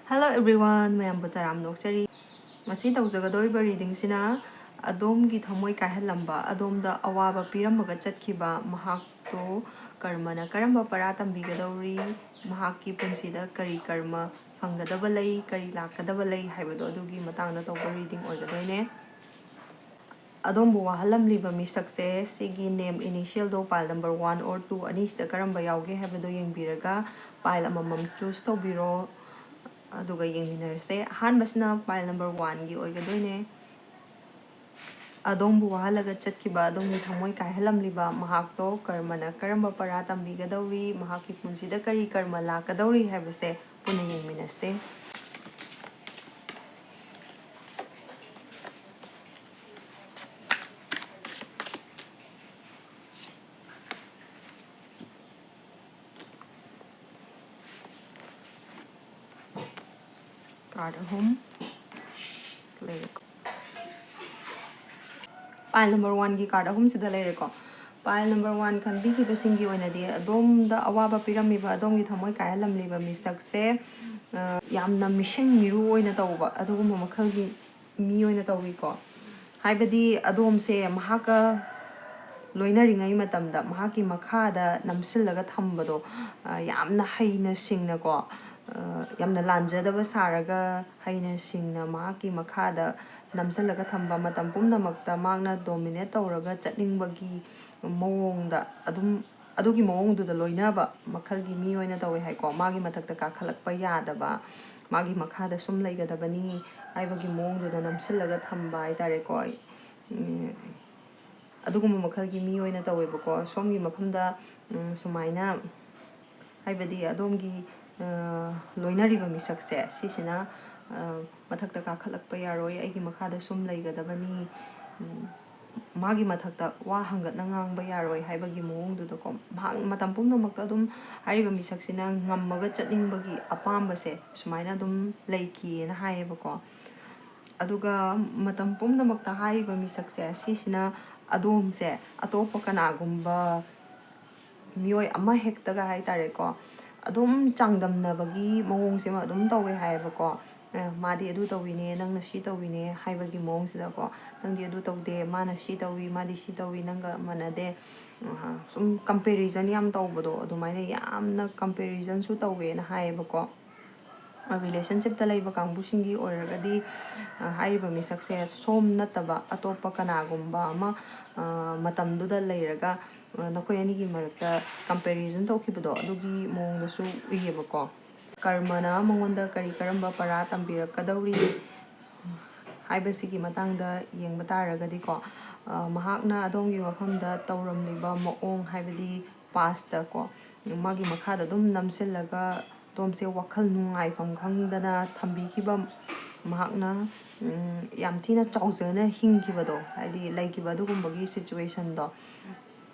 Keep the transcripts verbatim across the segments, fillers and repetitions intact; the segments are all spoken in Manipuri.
Hello everyone, ꯃꯌꯥꯝꯕꯨ ꯇꯔꯥꯝꯅ ꯑꯣꯛꯆꯔꯤ꯫ ꯉꯁꯤ ꯇꯧꯖꯒꯗꯧꯔꯤꯕ readingꯁꯤꯅ ꯑꯗꯣꯝꯒꯤ ꯊꯃꯣꯏ ꯀꯥꯏꯍꯜꯂꯝꯕ, ꯑꯗꯣꯝꯗ ꯑꯋꯥꯕ ꯄꯤꯔꯝꯃꯒ ꯆꯠꯈꯤꯕ ꯃꯍꯥꯛꯇꯣ ꯀꯔꯃꯅ ꯀꯔꯝꯕ ꯄꯔꯥ ꯇꯝꯕꯤꯒꯗꯧꯔꯤ, ꯃꯍꯥꯛꯀꯤ ꯄꯨꯟꯁꯤꯗ ꯀꯔꯤ ꯀꯔꯃ ꯐꯪꯒꯗꯕ ꯂꯩ, ꯀꯔꯤ ꯂꯥꯛꯀꯗꯕ ꯂꯩ ꯍꯥꯏꯕꯗꯣ ꯑꯗꯨꯒꯤ ꯃꯇꯥꯡꯗ ꯇꯧꯕ reading ꯑꯣꯏꯒꯗꯣꯏꯅꯦ꯫ ꯑꯗꯣꯝꯕꯨ ꯋꯥꯍꯜꯂꯝꯂꯤꯕ ꯃꯤꯁꯛꯁꯦ ꯁꯤꯒꯤ name initialꯗꯣ pile number one or two ꯑꯅꯤꯁꯤꯗ ꯀꯔꯝꯕ ꯌꯥꯎꯒꯦ ꯍꯥꯏꯕꯗꯣ ꯌꯦꯡꯕꯤꯔꯒ pile ꯑꯃꯃꯝ choose ꯇꯧꯕꯤꯔꯣ꯫ ꯑꯗꯨꯒ ꯌꯦꯡꯃꯤꯟꯅꯔꯁꯦ꯫ ꯑꯍꯥꯟꯕꯁꯤꯅ pile number oneꯒꯤ ꯑꯣꯏꯒꯗꯣꯏꯅꯦ꯫ ꯑꯗꯣꯝꯕꯨ ꯋꯥꯍꯜꯂꯒ ꯆꯠꯈꯤꯕ ꯑꯗꯣꯝꯒꯤ ꯊꯃꯣꯏ ꯀꯥꯏꯍꯜꯂꯝꯂꯤꯕ ꯃꯍꯥꯛꯇꯣ ꯀꯔꯃꯅ ꯀꯔꯝꯕ ꯄꯔꯥ ꯇꯝꯕꯤꯒꯗꯧꯔꯤ, ꯃꯍꯥꯛꯀꯤ ꯄꯨꯟꯁꯤꯗ ꯀꯔꯤ ꯀꯔꯃ ꯂꯥꯛꯀꯗꯧꯔꯤ ꯍꯥꯏꯕꯁꯦ ꯄꯨꯟꯅ ꯌꯦꯡꯃꯤꯟꯅꯁꯦ꯫ Card ꯑꯍꯨꯝ ꯁꯤ ꯂꯩꯔꯦꯀꯣ꯫ Pile number oneꯒꯤ card ꯑꯍꯨꯝꯁꯤꯗ ꯂꯩꯔꯦꯀꯣ꯫ Pile number one ꯈꯟꯕꯤꯈꯤꯕꯁꯤꯡꯒꯤ ꯑꯣꯏꯅꯗꯤ ꯑꯗꯣꯝꯗ ꯑꯋꯥꯕ ꯄꯤꯔꯝꯃꯤꯕ, ꯑꯗꯣꯝꯒꯤ ꯊꯃꯣꯏ ꯀꯥꯏꯍꯜꯂꯝꯂꯤꯕ ꯃꯤꯁꯛꯁꯦ, ꯑ, ꯌꯥꯝꯅ ꯃꯤꯁꯦꯡ ꯃꯤꯔꯨ ꯑꯣꯏꯅ ꯇꯧꯕ ꯑꯗꯨꯒꯨꯝꯕ ꯃꯈꯜꯒꯤ ꯃꯤ ꯑꯣꯏꯅ ꯇꯧꯏꯀꯣ꯫ ꯍꯥꯏꯕꯗꯤ ꯑꯗꯣꯝꯁꯦ ꯃꯍꯥꯛꯀ ꯂꯣꯏꯅꯔꯤꯉꯩ ꯃꯇꯝꯗ ꯃꯍꯥꯛꯀꯤ ꯃꯈꯥꯗ ꯅꯝꯁꯤꯜꯂꯒ ꯊꯝꯕꯗꯣ, ꯑ, ꯌꯥꯝꯅ ꯍꯩꯅ ꯁꯤꯡꯅꯀꯣ, ꯑ, ꯌꯥꯝꯅ ꯂꯥꯟꯖꯗꯕ ꯁꯥꯔꯒ ꯍꯩꯅ ꯁꯤꯡꯅ ꯃꯍꯥꯛꯀꯤ ꯃꯈꯥꯗ ꯅꯝꯁꯤꯜꯂꯒ ꯊꯝꯕ, ꯃꯇꯝ ꯄꯨꯝꯅꯃꯛꯇ ꯃꯍꯥꯛꯅ dominate ꯇꯧꯔꯒ ꯆꯠꯅꯤꯡꯕꯒꯤ ꯃꯑꯣꯡꯗ ꯑꯗꯨꯝ, ꯑꯗꯨꯒꯤ ꯃꯑꯣꯡꯗꯨꯗ ꯂꯣꯏꯅꯕ ꯃꯈꯜꯒꯤ ꯃꯤ ꯑꯣꯏꯅ ꯇꯧꯋꯦ ꯍꯥꯏꯀꯣ꯫ ꯃꯥꯒꯤ ꯃꯊꯛꯇ ꯀꯥꯈꯠꯂꯛꯄ ꯌꯥꯗꯕ, ꯃꯥꯒꯤ ꯃꯈꯥꯗ ꯁꯨꯝ ꯂꯩꯒꯗꯕꯅꯤ ꯍꯥꯏꯕꯒꯤ ꯃꯑꯣꯡꯗꯨꯗ ꯅꯝꯁꯤꯜꯂꯒ ꯊꯝꯕ ꯍꯥꯏꯇꯥꯔꯦꯀꯣ꯫ ꯎꯝ, ꯑꯗꯨꯒꯨꯝꯕ ꯃꯈꯜꯒꯤ ꯃꯤ ꯑꯣꯏꯅ ꯇꯧꯋꯦꯕꯀꯣ꯫ ꯁꯣꯝꯒꯤ ꯃꯐꯝꯗ, ꯎꯝ, ꯁꯨꯃꯥꯏꯅ, ꯍꯥꯏꯕꯗꯤ ꯑꯗꯣꯝꯒꯤ, ꯑ, ꯂꯣꯏꯅꯔꯤꯕ ꯃꯤꯁꯛꯁꯦ ꯁꯤꯁꯤꯅ, ꯑ, ꯃꯊꯛꯇ ꯀꯥꯈꯠꯂꯛꯄ ꯌꯥꯔꯣꯏ, ꯑꯩꯒꯤ ꯃꯈꯥꯗ ꯁꯨꯝ ꯂꯩꯒꯗꯕꯅꯤ, ꯎꯝ, ꯃꯥꯒꯤ ꯃꯊꯛꯇ ꯋꯥ ꯍꯪꯒꯠꯅ ꯉꯥꯡꯕ ꯌꯥꯔꯣꯏ ꯍꯥꯏꯕꯒꯤ ꯃꯑꯣꯡꯗꯨꯗꯀꯣ꯫ ꯃꯍꯥꯛ ꯃꯇꯝ ꯄꯨꯝꯅꯃꯛꯇ ꯑꯗꯨꯝ ꯍꯥꯏꯔꯤꯕ ꯃꯤꯁꯛꯁꯤꯅ ꯉꯝꯃꯒ ꯆꯠꯅꯤꯡꯕꯒꯤ ꯑꯄꯥꯝꯕꯁꯦ ꯁꯨꯃꯥꯏꯅ ꯑꯗꯨꯝ ꯂꯩꯈꯤꯑꯅ ꯍꯥꯏꯌꯦꯕꯀꯣ꯫ ꯑꯗꯨꯒ ꯃꯇꯝ ꯄꯨꯝꯅꯃꯛꯇ ꯍꯥꯏꯔꯤꯕ ꯃꯤꯁꯛꯁꯦ ꯁꯤꯁꯤꯅ ꯑꯗꯣꯝꯁꯦ ꯑꯇꯣꯞꯄ ꯀꯅꯥꯒꯨꯝꯕ ꯃꯤꯑꯣꯏ ꯑꯃ ꯍꯦꯛꯇꯒ ꯍꯥꯏꯇꯥꯔꯦꯀꯣ, ꯑꯗꯨꯝ ꯆꯥꯡꯗꯝꯅꯕꯒꯤ ꯃꯑꯣꯡꯁꯦ ꯑꯃ ꯑꯗꯨꯝ ꯇꯧꯋꯦ ꯍꯥꯏꯌꯦꯕꯀꯣ꯫ ꯑ, ꯃꯥꯗꯤ ꯑꯗꯨ ꯇꯧꯋꯤꯅꯦ, ꯅꯪꯅ ꯁꯤ ꯇꯧꯋꯤꯅꯦ ꯍꯥꯏꯕꯒꯤ ꯃꯑꯣꯡꯁꯤꯗꯀꯣ, ꯅꯪꯗꯤ ꯑꯗꯨ ꯇꯧꯗꯦ, ꯃꯥꯅ ꯁꯤ ꯇꯧꯋꯤ, ꯃꯥꯗꯤ ꯁꯤ ꯇꯧꯋꯤ, ꯅꯪꯒ ꯃꯥꯟꯅꯗꯦ꯫ ꯑ, ꯁꯨꯝ comparison ꯌꯥꯝ ꯇꯧꯕꯗꯣ, ꯑꯗꯨꯃꯥꯏꯅ ꯌꯥꯝꯅ comparisonꯁꯨ ꯇꯧꯋꯦꯅ ꯍꯥꯏꯌꯦꯕꯀꯣ꯫ ꯑ, relationshipꯇ ꯂꯩꯕ ꯀꯥꯡꯕꯨꯁꯤꯡꯒꯤ ꯑꯣꯏꯔꯒꯗꯤ, ꯑ, ꯍꯥꯏꯔꯤꯕ ꯃꯤꯁꯛꯁꯦ ꯁꯣꯝ ꯅꯠꯇꯕ ꯑꯇꯣꯞꯄ ꯀꯅꯥꯒꯨꯝꯕ ꯑꯃ, ꯑ, ꯃꯇꯝꯗꯨꯗ ꯂꯩꯔꯒ, ꯑ, ꯅꯈꯣꯏ ꯑꯅꯤꯒꯤ ꯃꯔꯛꯇ comparison ꯇꯧꯈꯤꯕꯗꯣ, ꯑꯗꯨꯒꯤ ꯃꯑꯣꯡꯗꯁꯨ ꯎꯏꯌꯦꯕꯀꯣ꯫ ꯀꯔꯃꯅ ꯃꯉꯣꯟꯗ ꯀꯔꯤ ꯀꯔꯝꯕ ꯄꯔꯥ ꯇꯝꯕꯤꯔꯛꯀꯗꯧꯔꯤ ꯍꯥꯏꯕꯁꯤꯒꯤ ꯃꯇꯥꯡꯗ ꯌꯦꯡꯕ ꯇꯥꯔꯒꯗꯤꯀꯣ, ꯑ, ꯃꯍꯥꯛꯅ ꯑꯗꯣꯝꯒꯤ ꯃꯐꯝꯗ ꯇꯧꯔꯝꯂꯤꯕ ꯃꯑꯣꯡ, ꯍꯥꯏꯕꯗꯤ pastꯇꯀꯣ, ꯃꯥꯒꯤ ꯃꯈꯥꯗ ꯑꯗꯨꯝ ꯅꯝꯁꯤꯜꯂꯒ ꯑꯗꯣꯝꯁꯦ ꯋꯥꯈꯜ ꯅꯨꯡꯉꯥꯏꯐꯝ ꯈꯪꯗꯅ ꯊꯝꯕꯤꯈꯤꯕ, ꯃꯍꯥꯛꯅ, ꯎꯝ, ꯌꯥꯝ ꯊꯤꯅ ꯆꯥꯎꯖꯅ ꯍꯤꯡꯈꯤꯕꯗꯣ, ꯍꯥꯏꯗꯤ ꯂꯩꯈꯤꯕ ꯑꯗꯨꯒꯨꯝꯕꯒꯤ situationꯗꯣ,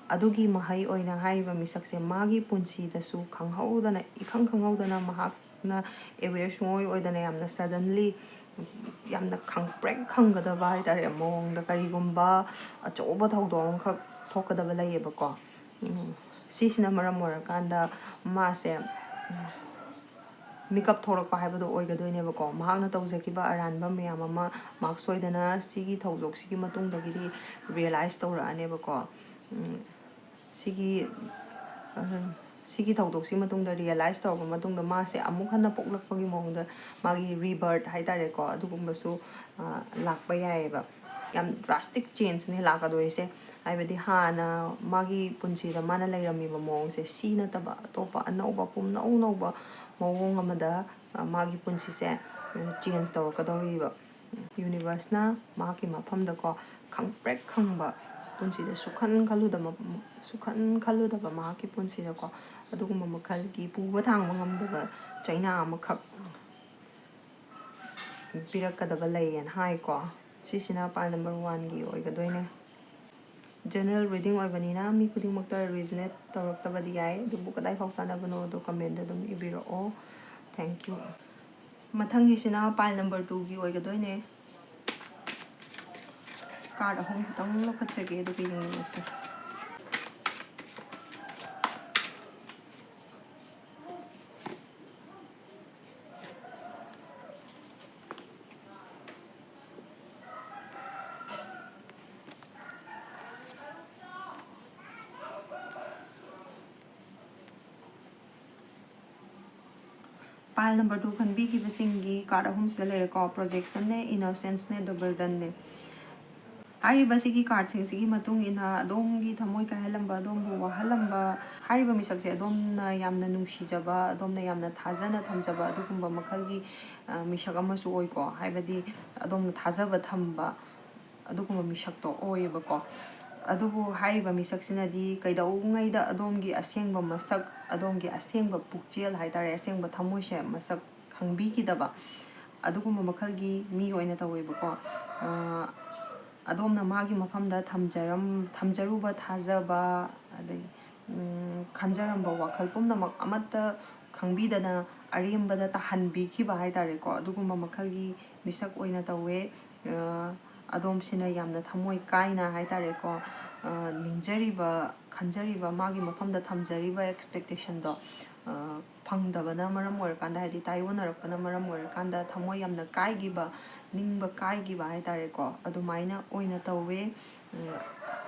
ꯑꯗꯨꯒꯤ ꯃꯍꯩ ꯑꯣꯏꯅ ꯍꯥꯏꯔꯤꯕ ꯃꯤꯁꯛꯁꯦ ꯃꯥꯒꯤ ꯄꯨꯟꯁꯤꯗꯁꯨ ꯈꯪꯍꯧꯗꯅ, ꯏꯈꯪ ꯈꯪꯍꯧꯗꯅ ꯃꯍꯥꯛꯅ aware ꯁꯨꯡꯑꯣꯏ ꯑꯣꯏꯗꯅ ꯌꯥꯝꯅ suddenly, ꯌꯥꯝꯅ ꯈꯪꯄ꯭ꯔꯦꯛ ꯈꯪꯒꯗꯕ ꯍꯥꯏꯇꯥꯔꯦ, ꯃꯑꯣꯡꯗ ꯀꯔꯤꯒꯨꯝꯕ ꯑꯆꯧꯕ ꯊꯧꯗꯣꯛ ꯑꯃꯈꯛ ꯊꯣꯛꯀꯗꯕ ꯂꯩꯌꯦꯕꯀꯣ꯫ ꯎꯝ, ꯁꯤꯁꯤꯅ ꯃꯔꯝ ꯑꯣꯏꯔꯀꯥꯟꯗ ꯃꯥꯁꯦ, ꯎꯝ, ꯃꯤꯀꯞ ꯊꯣꯛꯂꯛꯄ ꯍꯥꯏꯕꯗꯣ ꯑꯣꯏꯒꯗꯣꯏꯅꯦꯕꯀꯣ꯫ ꯃꯍꯥꯛꯅ ꯇꯧꯖꯈꯤꯕ ꯑꯔꯥꯟꯕ ꯃꯌꯥꯝ ꯑꯃ ꯃꯍꯥꯛ ꯁꯣꯏꯗꯅ ꯁꯤꯒꯤ ꯊꯧꯗꯣꯛꯁꯤꯒꯤ ꯃꯇꯨꯡꯗꯒꯤꯗꯤ realize ꯇꯧꯔꯛꯑꯅꯦꯕꯀꯣ꯫ ꯎꯝ, ꯁꯤꯒꯤ, ꯑ, ꯁꯤꯒꯤ ꯊꯧꯗꯣꯛꯁꯤ ꯃꯇꯨꯡꯗ, realize ꯇꯧꯔꯕ ꯃꯇꯨꯡꯗ, ꯃꯥꯁꯦ ꯑꯃꯨꯛ ꯍꯟꯅ ꯄꯣꯛꯂꯛꯄꯒꯤ ꯃꯑꯣꯡꯗ ꯃꯥꯒꯤ rebirth ꯍꯥꯏꯇꯥꯔꯦꯀꯣ, ꯑꯗꯨꯒꯨꯝꯕꯁꯨ, ꯑ, ꯂꯥꯛꯄ ꯌꯥꯏꯑꯕ꯫ ꯌꯥꯝ drastic changeꯅꯦ ꯂꯥꯛꯀꯗꯣꯏꯁꯦ꯫ ꯍꯥꯏꯕꯗꯤ ꯍꯥꯟꯅ ꯃꯥꯒꯤ ꯄꯨꯟꯁꯤꯗ ꯃꯥꯅ ꯂꯩꯔꯝꯃꯤꯕ ꯃꯑꯣꯡꯁꯦ, ꯁꯤ ꯅꯠꯇꯕ ꯑꯇꯣꯞꯄ ꯑꯅꯧꯕ, ꯄꯨꯝꯅꯧ ꯅꯧꯕ ꯃꯑꯣꯡ ꯑꯃꯗ, ꯑ, ꯃꯥꯒꯤ ꯄꯨꯟꯁꯤꯁꯦ, ꯑ, change ꯇꯧꯔꯛꯀꯗꯧꯔꯤꯕ꯫ Universeꯅ ꯃꯍꯥꯛꯀꯤ ꯃꯐꯝꯗꯀꯣ, ꯈꯪꯄ꯭ꯔꯦꯛ ꯈꯪꯕ, ꯄꯨꯟꯁꯤꯗ ꯁꯨꯛꯈꯟ ꯈꯜꯂꯨꯗꯕ, ꯁꯨꯛꯈꯟ ꯈꯜꯂꯨꯗꯕ ꯃꯍꯥꯛꯀꯤ ꯄꯨꯟꯁꯤꯗꯀꯣ, ꯑꯗꯨꯒꯨꯝꯕ ꯃꯈꯜꯒꯤ ꯄꯨꯕ ꯊꯥꯡꯕ ꯉꯝꯗꯕ ꯆꯩꯅꯥ ꯑꯃꯈꯛ ꯄꯤꯔꯛꯀꯗꯕ ꯂꯩꯌꯦꯅ ꯍꯥꯏꯀꯣ꯫ ꯁꯤꯁꯤꯅ pile number oneꯒꯤ ꯑꯣꯏꯒꯗꯣꯏꯅꯦ꯫ General reading ꯑꯣꯏꯕꯅꯤꯅ ꯃꯤ ꯈꯨꯗꯤꯡꯃꯛꯇ resonate ꯇꯧꯔꯛꯇꯕꯗꯤ ꯌꯥꯏ, ꯑꯗꯨꯕꯨ ꯀꯗꯥꯏ ꯐꯥꯎ ꯆꯥꯟꯅꯕꯅꯣꯗꯣ commentꯗ ꯑꯗꯨꯝ ꯏꯕꯤꯔꯛꯑꯣ꯫ Thank you꯫ ꯃꯊꯪꯒꯤꯁꯤꯅ pile number twoꯒꯤ ꯑꯣꯏꯒꯗꯣꯏꯅꯦ꯫ Card ꯑꯍꯨꯝ ꯈꯛꯇꯪ ꯂꯧꯈꯠꯆꯒꯦ, ꯑꯗꯨꯒ ꯌꯦꯡꯃꯤꯟꯅꯁꯦ꯫ Pile number two ꯈꯟꯕꯤꯈꯤꯕꯁꯤꯡꯒꯤ card ꯑꯍꯨꯝꯁꯤꯗ ꯂꯩꯔꯦꯀꯣ, Projectionꯅꯦ, Innocenceꯅꯦ, The Burdenꯅꯦ꯫ ꯍꯥꯏꯔꯤꯕꯁꯤꯒꯤ cardꯁꯤꯡꯁꯤꯒꯤ ꯃꯇꯨꯡ ꯏꯟꯅ ꯑꯗꯣꯝꯒꯤ ꯊꯃꯣꯏ ꯀꯥꯏꯍꯜꯂꯝꯕ, ꯑꯗꯣꯝꯕꯨ ꯋꯥꯍꯜꯂꯝꯕ, ꯍꯥꯏꯔꯤꯕ ꯃꯤꯁꯛꯁꯦ ꯑꯗꯣꯝꯅ ꯌꯥꯝꯅ ꯅꯨꯡꯁꯤꯖꯕ, ꯑꯗꯣꯝꯅ ꯌꯥꯝꯅ ꯊꯥꯖꯅ ꯊꯝꯖꯕ ꯑꯗꯨꯒꯨꯝꯕ ꯃꯈꯜꯒꯤ, ꯑ, ꯃꯤꯁꯛ ꯑꯃꯁꯨ ꯑꯣꯏꯀꯣ꯫ ꯍꯥꯏꯕꯗꯤ ꯑꯗꯣꯝꯅ ꯊꯥꯖꯕ ꯊꯝꯕ ꯑꯗꯨꯒꯨꯝꯕ ꯃꯤꯁꯛꯇꯣ ꯑꯣꯏꯌꯦꯕꯀꯣ꯫ ꯑꯗꯨꯕꯨ ꯍꯥꯏꯔꯤꯕ ꯃꯤꯁꯛꯁꯤꯅꯗꯤ ꯀꯩꯗꯧꯉꯩꯗ ꯑꯗꯣꯝꯒꯤ ꯑꯁꯦꯡꯕ ꯃꯁꯛ, ꯑꯗꯣꯝꯒꯤ ꯑꯁꯦꯡꯕ ꯄꯨꯛꯆꯦꯜ ꯍꯥꯏꯇꯥꯔꯦ, ꯑꯁꯦꯡꯕ ꯊꯃꯣꯏꯁꯦ ꯃꯁꯛ ꯈꯪꯕꯤꯈꯤꯗꯕ ꯑꯗꯨꯒꯨꯝꯕ ꯃꯈꯜꯒꯤ ꯃꯤ ꯑꯣꯏꯅ ꯇꯧꯋꯦꯕꯀꯣ꯫ ꯑ, ꯑꯗꯣꯝꯅ ꯃꯥꯒꯤ ꯃꯐꯝꯗ ꯊꯝꯖꯔꯝ-, ꯊꯝꯖꯔꯨꯕ ꯊꯥꯖꯕ, ꯑꯗꯩ, ꯎꯝ, ꯈꯟꯖꯔꯝꯕ ꯋꯥꯈꯜ ꯄꯨꯝꯅꯃꯛ ꯑꯃꯠꯇ ꯈꯪꯕꯤꯗꯅ ꯑꯔꯦꯝꯕꯗ ꯇꯥꯍꯟꯕꯤꯈꯤꯕ ꯍꯥꯏꯇꯥꯔꯦꯀꯣ, ꯑꯗꯨꯒꯨꯝꯕ ꯃꯈꯜꯒꯤ ꯃꯤꯁꯛ ꯑꯣꯏꯅ ꯇꯧꯋꯦ꯫ ꯑ, ꯑꯗꯣꯝꯁꯤꯅ ꯌꯥꯝꯅ ꯊꯃꯣꯏ ꯀꯥꯏꯅ ꯍꯥꯏꯇꯥꯔꯦꯀꯣ, ꯑ, ꯅꯤꯡꯖꯔꯤꯕ, ꯈꯟꯖꯔꯤꯕ, ꯃꯥꯒꯤ ꯃꯐꯝꯗ ꯊꯝꯖꯔꯤꯕ expectationꯗꯣ, ꯑ, ꯐꯪꯗꯕꯅ ꯃꯔꯝ ꯑꯣꯏꯔꯀꯥꯟꯗ, ꯍꯥꯏꯗꯤ ꯇꯥꯏꯑꯣꯟꯅꯔꯛꯄꯅ ꯃꯔꯝ ꯑꯣꯏꯔꯀꯥꯟꯗ ꯊꯃꯣꯏ ꯌꯥꯝꯅ ꯀꯥꯏꯈꯤꯕ, ꯅꯤꯡꯕ ꯀꯥꯏꯈꯤꯕ ꯍꯥꯏꯇꯥꯔꯦꯀꯣ, ꯑꯗꯨꯃꯥꯏꯅ ꯑꯣꯏꯅ ꯇꯧꯋꯦ꯫ ꯎꯝ,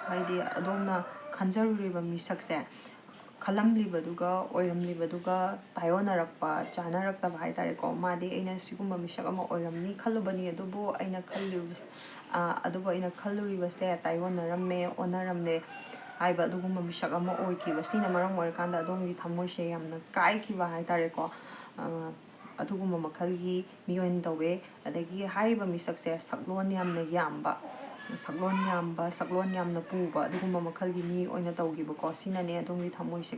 ꯍꯥꯏꯗꯤ ꯑꯗꯣꯝꯅ ꯈꯟꯖꯔꯨꯔꯤꯕ ꯃꯤꯁꯛꯁꯦ ꯈꯜꯂꯝꯂꯤꯕꯗꯨꯒ ꯑꯣꯏꯔꯝꯂꯤꯕꯗꯨꯒ ꯇꯥꯏꯑꯣꯟꯅꯔꯛꯄ, ꯆꯥꯅꯔꯛꯇꯕ ꯍꯥꯏꯇꯥꯔꯦꯀꯣ꯫ ꯃꯥꯗꯤ ꯑꯩꯅ ꯁꯤꯒꯨꯝꯕ ꯃꯤꯁꯛ ꯑꯃ ꯑꯣꯏꯔꯝꯅꯤ ꯈꯜꯂꯨꯕꯅꯤ, ꯑꯗꯨꯕꯨ ꯑꯩꯅ ꯈꯜꯂꯤꯕ, ꯑ, ꯑꯗꯨꯕꯨ ꯑꯩꯅ ꯈꯜꯂꯨꯔꯤꯕꯁꯦ ꯇꯥꯏꯑꯣꯟꯅꯔꯝꯃꯦ, ꯑꯣꯟꯅꯔꯝꯃꯦ ꯍꯥꯏꯕ ꯑꯗꯨꯒꯨꯝꯕ ꯃꯤꯁꯛ ꯑꯃ ꯑꯣꯏꯈꯤꯕ꯫ ꯁꯤꯅ ꯃꯔꯝ ꯑꯣꯏꯔꯀꯥꯟꯗ ꯑꯗꯣꯝꯒꯤ ꯊꯃꯣꯏꯁꯦ ꯌꯥꯝꯅ ꯀꯥꯏꯈꯤꯕ ꯍꯥꯏꯇꯥꯔꯦꯀꯣ꯫ ꯑ, ꯑꯗꯨꯒꯨꯝꯕ ꯃꯈꯜꯒꯤ ꯃꯤ ꯑꯣꯏꯅ ꯇꯧꯋꯦ꯫ ꯑꯗꯒꯤ ꯍꯥꯏꯔꯤꯕ ꯃꯤꯁꯛꯁꯦ ꯁꯛꯂꯣꯟ ꯌꯥꯝꯅ ꯌꯥꯝꯕ, ꯁꯛꯂꯣꯟ ꯌꯥꯝꯕ, ꯁꯛꯂꯣꯟ ꯌꯥꯝꯅ ꯄꯨꯕ ꯑꯗꯨꯒꯨꯝꯕ ꯃꯈꯜꯒꯤ ꯃꯤ ꯑꯣꯏꯅ ꯇꯧꯈꯤꯕꯀꯣ꯫ ꯁꯤꯅꯅꯦ ꯑꯗꯣꯝꯒꯤ ꯊꯃꯣꯏꯁꯦ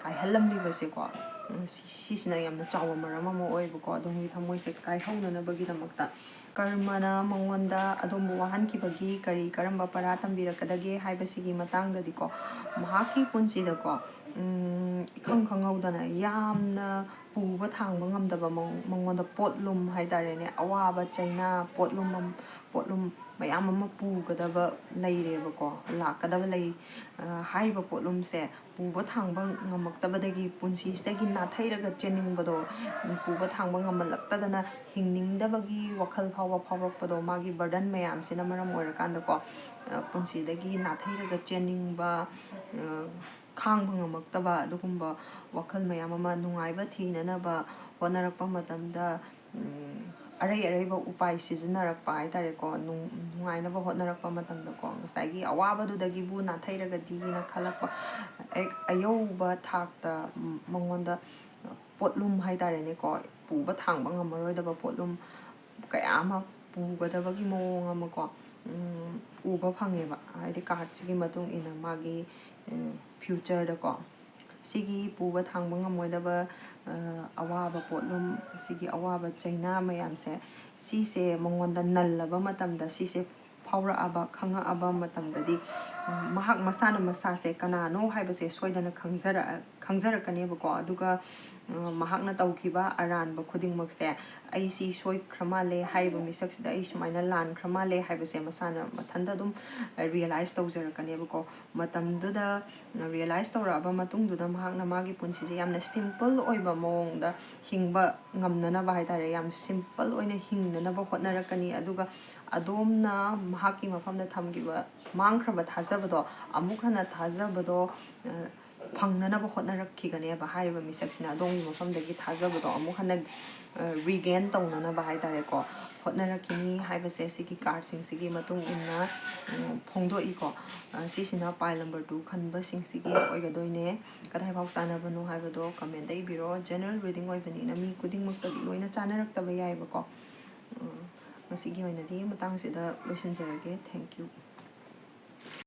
ꯀꯥꯏꯍꯜꯂꯝꯂꯤꯕꯁꯦꯀꯣ꯫ ꯎꯝ, ꯁꯤ-, ꯁꯤꯁꯤꯅ ꯌꯥꯝꯅ ꯆꯥꯎꯕ ꯃꯔꯝ ꯑꯃ ꯑꯣꯏꯕꯀꯣ, ꯑꯗꯣꯝꯒꯤ ꯊꯃꯣꯏꯁꯦ ꯀꯥꯏꯍꯧꯅꯅꯕꯒꯤꯗꯃꯛꯇ꯫ ꯀꯔꯃꯅ ꯃꯉꯣꯟꯗ ꯑꯗꯣꯝꯕꯨ ꯋꯥꯍꯟꯈꯤꯕꯒꯤ ꯀꯔꯤ ꯀꯔꯝꯕ ꯄꯔꯥ ꯇꯝꯕꯤꯔꯛꯀꯗꯒꯦ ꯍꯥꯏꯕꯁꯤꯒꯤ ꯃꯇꯥꯡꯗꯗꯤꯀꯣ, ꯃꯍꯥꯛꯀꯤ ꯄꯨꯟꯁꯤꯗꯀꯣ, ꯎꯝ, ꯏꯈꯪ ꯈꯪꯍꯧꯗꯅ ꯌꯥꯝꯅ ꯄꯨꯕ ꯊꯥꯡꯕ ꯉꯝꯗꯕ ꯃꯉꯣ-, ꯃꯉꯣꯟꯗ ꯄꯣꯠꯂꯨꯝ ꯍꯥꯏꯇꯥꯔꯦꯅꯦ, ꯑꯋꯥꯕ ꯆꯩꯅꯥ, ꯄꯣꯠꯂꯨꯝ ꯑꯃ, ꯄꯣꯠꯂꯨꯝ ꯃꯌꯥꯝ ꯑꯃ ꯄꯨꯒꯗꯕ ꯂꯩꯔꯦꯕꯀꯣ, ꯂꯥꯛꯀꯗꯕ ꯂꯩ꯫ ꯑ, ꯍꯥꯏꯔꯤꯕ ꯄꯣꯠꯂꯨꯝꯁꯦ ꯄꯨꯕ ꯊꯥꯡꯕ ꯉꯝꯃꯛꯇꯕꯗꯒꯤ ꯄꯨꯟꯁꯤꯁꯤꯗꯒꯤ ꯅꯥꯊꯩꯔꯒ ꯆꯦꯟꯅꯤꯡꯕꯗꯣ, ꯄꯨꯕ ꯊꯥꯡꯕ ꯉꯝꯃꯜꯂꯛꯇꯗꯅ ꯍꯤꯡꯅꯤꯡꯗꯕꯒꯤ ꯋꯥꯈꯜ ꯐꯥꯎꯕ ꯐꯥꯎꯔꯛꯄꯗꯣ, ꯃꯥꯒꯤ burden ꯃꯌꯥꯝꯁꯤꯅ ꯃꯔꯝ ꯑꯣꯏꯔꯀꯥꯟꯗꯀꯣ, ꯑ, ꯄꯨꯟꯁꯤꯗꯒꯤ ꯅꯥꯊꯩꯔꯒ ꯆꯦꯟꯅꯤꯡꯕ, ꯑ, ꯈꯥꯡꯕ ꯉꯝꯃꯛꯇꯕ ꯑꯗꯨꯒꯨꯝꯕ ꯋꯥꯈꯜ ꯃꯌꯥꯝ ꯑꯃ, ꯅꯨꯡꯉꯥꯏꯕ ꯊꯤꯅꯅꯕ ꯍꯣꯠꯅꯔꯛꯄ ꯃꯇꯝꯗ, ꯎꯝ, ꯑꯔꯩ ꯑꯔꯩꯕ ꯎꯄꯥꯏ ꯁꯤꯖꯤꯟꯅꯔꯛꯄ ꯍꯥꯏꯇꯥꯔꯦꯀꯣ, ꯅꯨꯡ-, ꯅꯨꯡꯉꯥꯏꯅꯕ ꯍꯣꯠꯅꯔꯛꯄ ꯃꯇꯝꯗꯀꯣ, ꯉꯁꯥꯏꯒꯤ ꯑꯋꯥꯕꯗꯨꯗꯒꯤꯕꯨ ꯅꯥꯊꯩꯔꯒꯗꯤꯅ ꯈꯜꯂꯛꯄ, ꯍꯦꯛ ꯑꯌꯧꯕ ꯊꯥꯛꯇ, ꯎꯝ, ꯃꯉꯣꯟꯗ ꯄꯣꯠꯂꯨꯝ ꯍꯥꯏꯇꯥꯔꯦꯅꯦꯀꯣ, ꯄꯨꯕ ꯊꯥꯡꯕ ꯉꯝꯃꯔꯣꯏꯗꯕ ꯄꯣꯠꯂꯨꯝ ꯀꯌꯥ ꯑꯃ ꯄꯨꯒꯗꯕꯒꯤ ꯃꯑꯣꯡ ꯑꯃꯀꯣ, ꯎꯝ, ꯎꯕ ꯐꯪꯉꯦꯕ꯫ ꯍꯥꯏꯗꯤ cardꯁꯤꯒꯤ ꯃꯇꯨꯡ ꯏꯟꯅ ꯃꯥꯒꯤ, ꯎꯝ, futureꯗꯀꯣ, ꯁꯤꯒꯤ ꯄꯨꯕ ꯊꯥꯡꯕ ꯉꯝꯃꯣꯏꯗꯕ, ꯑ, ꯑꯋꯥꯕ ꯄꯣꯠꯂꯨꯝ, ꯁꯤꯒꯤ ꯑꯋꯥꯕ ꯆꯩꯅꯥ ꯃꯌꯥꯝꯁꯦ, ꯁꯤꯁꯦ ꯃꯉꯣꯟꯗ ꯅꯜꯂꯕ ꯃꯇꯝꯗ, ꯁꯤꯁꯦ ꯐꯥꯎꯔꯛꯑꯕ, ꯈꯪꯉꯛꯑꯕ ꯃꯇꯝꯗꯗꯤ, ꯎꯝ, ꯃꯍꯥꯛ ꯃꯁꯥꯅ ꯃꯁꯥꯁꯦ ꯀꯅꯥꯅꯣ ꯍꯥꯏꯕꯁꯦ ꯁꯣꯏꯗꯅ ꯈꯪꯖꯔꯛꯑ-, ꯈꯪꯖꯔꯛꯀꯅꯦꯕꯀꯣ꯫ ꯑꯗꯨꯒ, ꯎꯝ, ꯃꯍꯥꯛꯅ ꯇꯧꯈꯤꯕ ꯑꯔꯥꯟꯕ ꯈꯨꯗꯤꯡꯃꯛꯁꯦ, "ꯑꯩ ꯁꯤ ꯁꯣꯏꯈ꯭ꯔ ꯃꯥꯜꯂꯦ, ꯍꯥꯏꯔꯤꯕ ꯃꯤꯁꯛꯁꯤꯗ ꯑꯩ ꯁꯨꯃꯥꯏꯅ ꯂꯥꯟꯈ꯭ꯔ ꯃꯥꯜꯂꯦ" ꯍꯥꯏꯕꯁꯦ ꯃꯁꯥꯅ ꯃꯊꯟꯇ ꯑꯗꯨꯝ realize ꯇꯧꯖꯔꯛꯀꯅꯦꯕꯀꯣ꯫ ꯃꯇꯝꯗꯨꯗ realize ꯇꯧꯔꯛꯑꯕ ꯃꯇꯨꯡꯗꯨꯗ ꯃꯍꯥꯛꯅ ꯃꯥꯒꯤ ꯄꯨꯟꯁꯤꯁꯦ ꯌꯥꯝꯅ simple ꯑꯣꯏꯕ ꯃꯑꯣꯡꯗ ꯍꯤꯡꯕ ꯉꯝꯅꯅꯕ ꯍꯥꯏꯇꯥꯔꯦ, ꯌꯥꯝ simple ꯑꯣꯏꯅ ꯍꯤꯡꯅꯅꯕ ꯍꯣꯠꯅꯔꯛꯀꯅꯤ꯫ ꯑꯗꯨꯒ ꯑꯗꯣꯝꯅ ꯃꯍꯥꯛꯀꯤ ꯃꯐꯝꯗ ꯊꯝꯈꯤꯕ ꯃꯥꯡꯈ꯭ꯔꯕ ꯊꯥꯖꯕꯗꯣ ꯑꯃꯨꯛ ꯍꯟꯅ ꯊꯥꯖꯕꯗꯣ, ꯑ, ꯐꯪꯅꯅꯕ ꯍꯣꯠꯅꯔꯛꯈꯤꯒꯅꯦꯕ꯫ ꯍꯥꯏꯔꯤꯕ ꯃꯤꯁꯛꯁꯤꯅ ꯑꯗꯣꯝꯒꯤ ꯃꯐꯝꯗꯒꯤ ꯊꯥꯖꯕꯗꯣ ꯑꯃꯨꯛ ꯍꯟꯅ, ꯑ, regain ꯇꯧꯅꯅꯕ ꯍꯥꯏꯇꯥꯔꯦꯀꯣ, ꯍꯣꯠꯅꯔꯛꯈꯤꯅꯤ ꯍꯥꯏꯕꯁꯦ ꯁꯤꯒꯤ cardꯁꯤꯡꯁꯤꯒꯤ ꯃꯇꯨꯡ ꯏꯟꯅ, ꯎꯝ, ꯐꯣꯡꯗꯣꯛꯏꯀꯣ꯫ ꯑ, ꯁꯤꯁꯤꯅ pile number two ꯈꯟꯕꯁꯤꯡꯁꯤꯒꯤ ꯑꯣꯏꯒꯗꯣꯏꯅꯦ꯫ ꯀꯗꯥꯏꯐꯥꯎ ꯆꯥꯟꯅꯕꯅꯣ ꯍꯥꯏꯕꯗꯣ commentꯇ ꯏꯕꯤꯔꯣ꯫ General reading ꯑꯣꯏꯕꯅꯤꯅ ꯃꯤ ꯈꯨꯗꯤꯡꯃꯛꯇꯗꯤ ꯂꯣꯏꯅ ꯆꯥꯟꯅꯔꯛꯇꯕ ꯌꯥꯏꯑꯕꯀꯣ꯫ ꯎꯝ, ꯉꯁꯤꯒꯤ ꯑꯣꯏꯅꯗꯤ ꯃꯇꯥꯡꯁꯤꯗ ꯂꯣꯏꯁꯤꯟꯖꯔꯒꯦ꯫ Thank you꯫